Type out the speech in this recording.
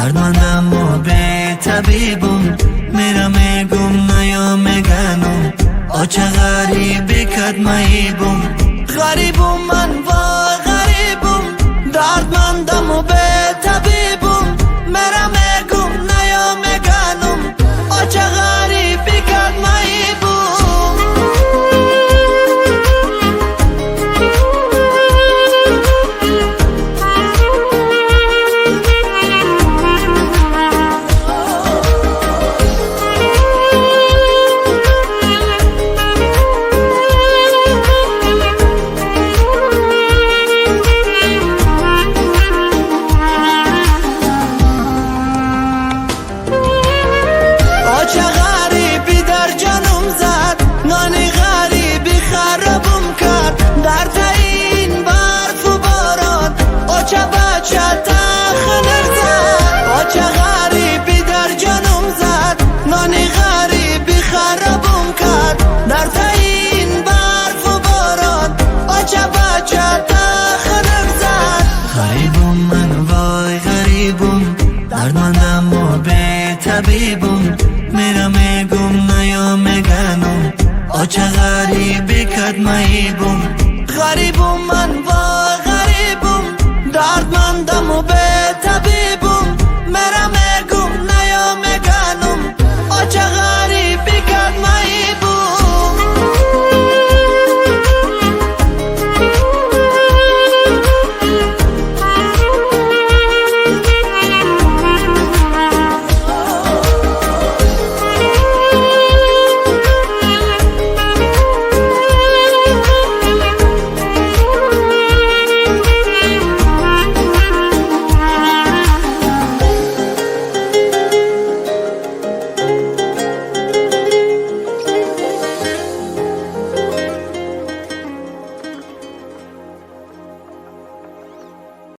Дардмандаму бетабибум, мера мегум, наё меганум. Оча ғариби кад маибум. Ғарибум ман, вой, ғарибум, дардмандаму бетабибум, мера мегум, наё меганум. Оча ғариби кад маибум. Оча ғариби дар ҷонум зад, нони ғариби харобум кард. Дар таин барфу борон оча бача тахнак зад. Оча ғариби дар ҷонум зад, нони ғариби харобум кард. Дар таин барфу борон оча бача тахнак зад. Ғарибум ман, вой, ғарибум, дардмандаму бетабибум, мера мегум, наё меганум. Оча ғариби кад маибум. Ғарибум.